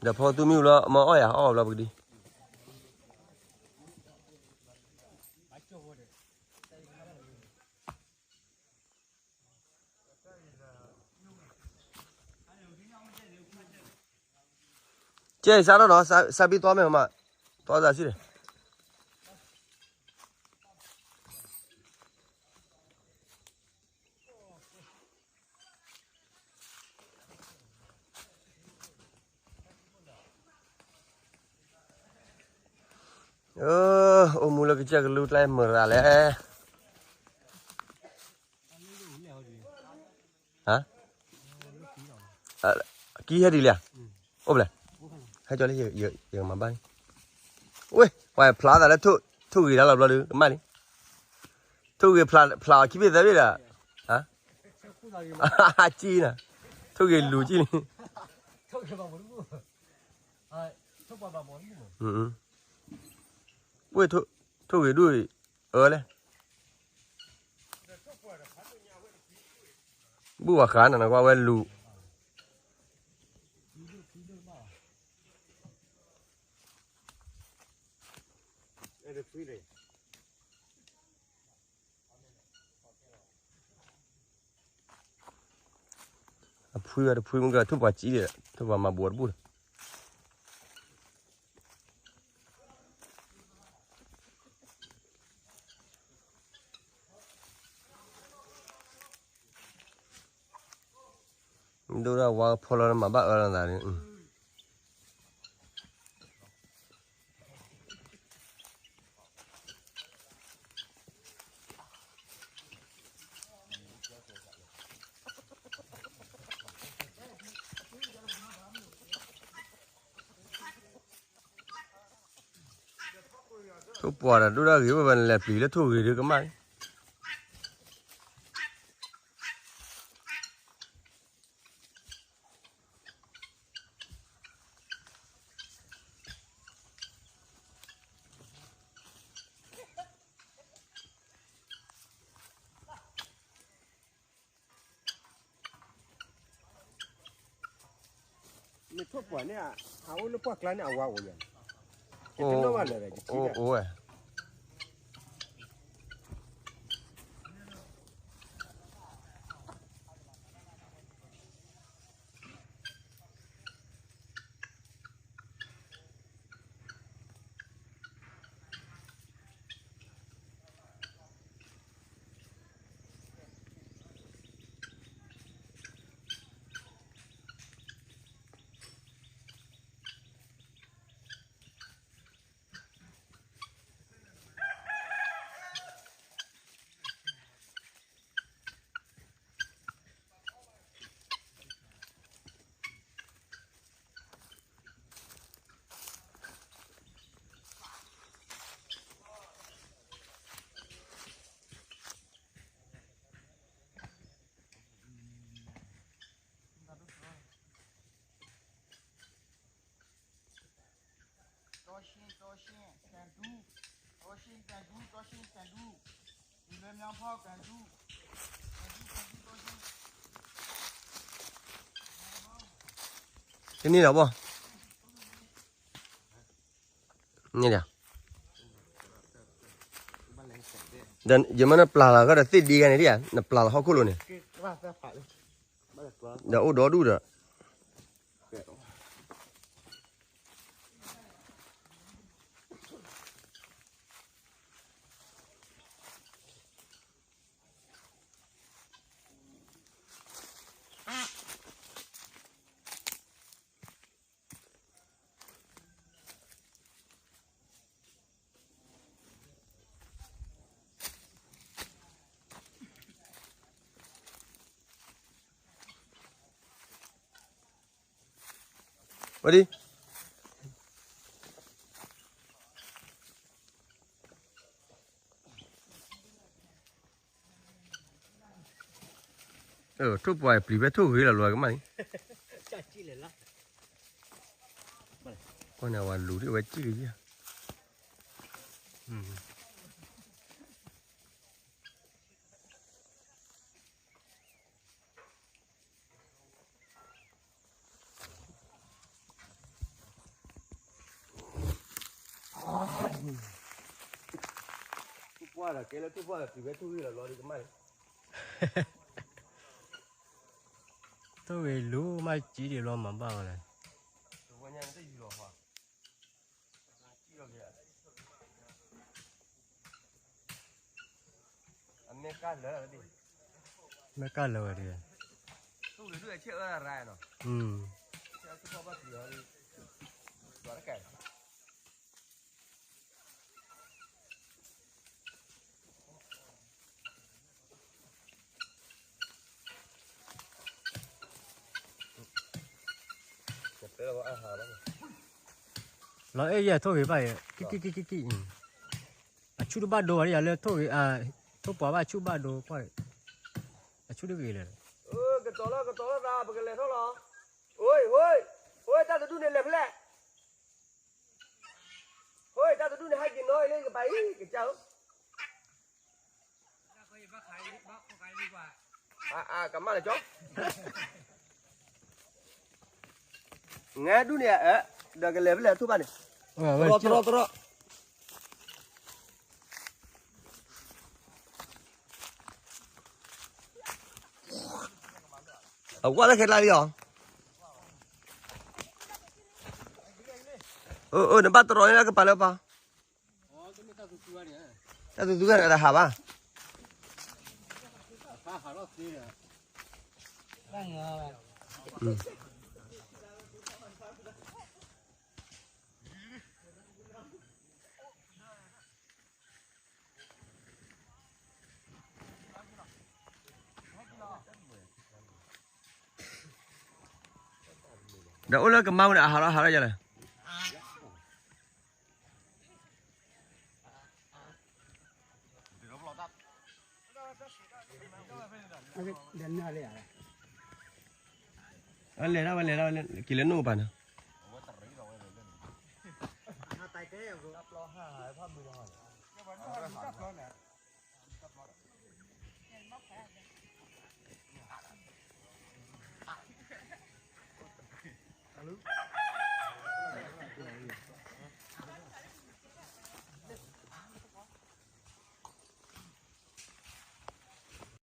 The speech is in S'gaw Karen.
ဒီးဖီသူမံၤလီၤ မ့ၢ်အီၣ်ယၤ အီၣ်ဘျီပကဒံ ကဲ စးထီၣ်ဒီး စးဘံၣ်သီမ့ၢ်မး သီစးဆံၣ်န့ၣ် အိၣ်မူလၢကစၢၢ်ကလူကျဲမုၢ်ရၤလဲၣ် ကံဟဲဒ်လဲၣ် အိၣ်ဖျဲၣ် ဟဲကၠီလၢ ယကမၤဘၣ် ဝဲ ပှၤဖျါသးလၢ ထိၣ်ဂ့ၤတၢ်လီၤဘျီဒီး ကမၣ်လံ ထိၣ်ဂ့ၤဖျါအီၤခံဘ့ၣ်သၢဘ့ၣ်ဒီး ကံနၤ ထိၣ်ဂ့ၤလူၤကံလံ ဝဲ ထိၣ်ဂ့ၤဒူၣ်အၢလဲၣ် ဘူၣ်ဝဲဃးနၤနကွၢ်ဝဲလူၤ အဖှံဝဲတဖှံမ့ၢ်ကထိၣ်ပှၤကံဒီး ထိၣ်ပှၤမၤဘိးတဘူၣ်လီၤ ဒိၣ်ဒၣ်ဝါဖီလီၤမၤဘၣ်အၢလီၤသးန့ၣ် ထိၣ်ပှၢ်ဒီးဒိၣ်ဒၣ်ဂ့ၤဝဲဘၣ် နလဲၤပျံၤလၢထိၣ်ဂ့ၤဒုးကမၣ်လံ မ့ၢ်ထိၣ်ပှၢ်န့ၣ် အအိၣ်လၢပှၢ်ကျါန့ၣ် အဝါအိၣ်ယၤ ယတနီၣ်ဘၣ်လၢၤဒီး ယထံၣ်ဒၣ် တန့ၢ်ဒီးဘီၣ် န့ၣ်ဒီး ဒီးယမ့ၢ်နပျၢ်လီၤဃီဒီးသ့ၣ်ဒ့ဂၤန့ၣ်ဒ်ဧါ နပျၢ်လီၤဟီၣ်ခိၣ်လိၤန့ၣ် ဒီးအိၣ်ဒီဒူၣ်ဒီး ဝဲဒ် ထိၣ်ပှၢ်ပျံၤဖဲထိၣ်ဂ့ၤလီၤလီၤကမၣ်လံ ကွၢ်န့ၣ်ဝဲလူၤဒ်ဝဲစံၣ်ကယၢ် အ ဘၣ်ဒီးကဲလၢထိၣ်ဖီၣ်ဒီးတုၤဝဲထိၣ်ဂ့ၤလီၤလီၤဒီးကမၣ်န့ၣ် ထိၣ်ဂ့ၤလူၤမးကံဒံးဘျီမၤဘၣ်ဝဲလဲၣ်. အမဲၢ်ကၢ်လၢာ်ဝဲဒၣ်, လီၤအဲၣ်ယဲၢ်ထိၣ်ဂ့ၤဘၣ်ယဲၢ်, ကံၣ်ကံၣ်ကံၣ်ကံၣ်ကံၣ်, အဆူၣ်တဘၣ်ဒိဝဲဒၣ်ယၤလၢထိၣ်ဂ့ၤ, ထိၣ်ပှာ်ဘၣ်ဆူၣ်ဘၣ်ဒိကွၢ်, အဆူၣ်တဂ့ၤလဲၣ်. ကတီၤလီၤ ကတီၤလီၤသး ပကလဲၤထီၣ်လီၤ. ဟိ, ဟိ, ဟိ, တၢ်တဒူၣ်န့ၣ်လဲၤဖဲလဲၣ်. ဟိ, တၢ်တဒူၣ်န့ၣ် ဟဲက့ၤနီၣ်အံၤလၢယကပၤအံၤ ကစၢ်ဧၢ. အါ, အါ, ကမၣ်လၢကၠီ, ငါဒူၣ်န့ၣ်, ဒီးကလဲၤဖဲလဲၣ်ထိၣ်ဘၣ်န့ၣ်, တရီတရီတရီ. အဝဲလၢခဲလၢာ်လံအီၤ, နဘၣ်တရီန့ၣ်လၢကပၤလၢပၤ, တၢ်သူသူဂၤတဂၤတဟးဘၣ်. ဒီးအိၣ်လၢကမါဝဲန့ၣ် အဟးထီၣ်ဟးထီၣ်ယၤလဲၣ်. လဲၤဒၣ်ဝဲလဲၤဒၣ်ဝဲ က့ၤလၢနိၣ်ပၤန့ၣ်, တၢ်ပျီဟးဖးမုၢ်လီၤ.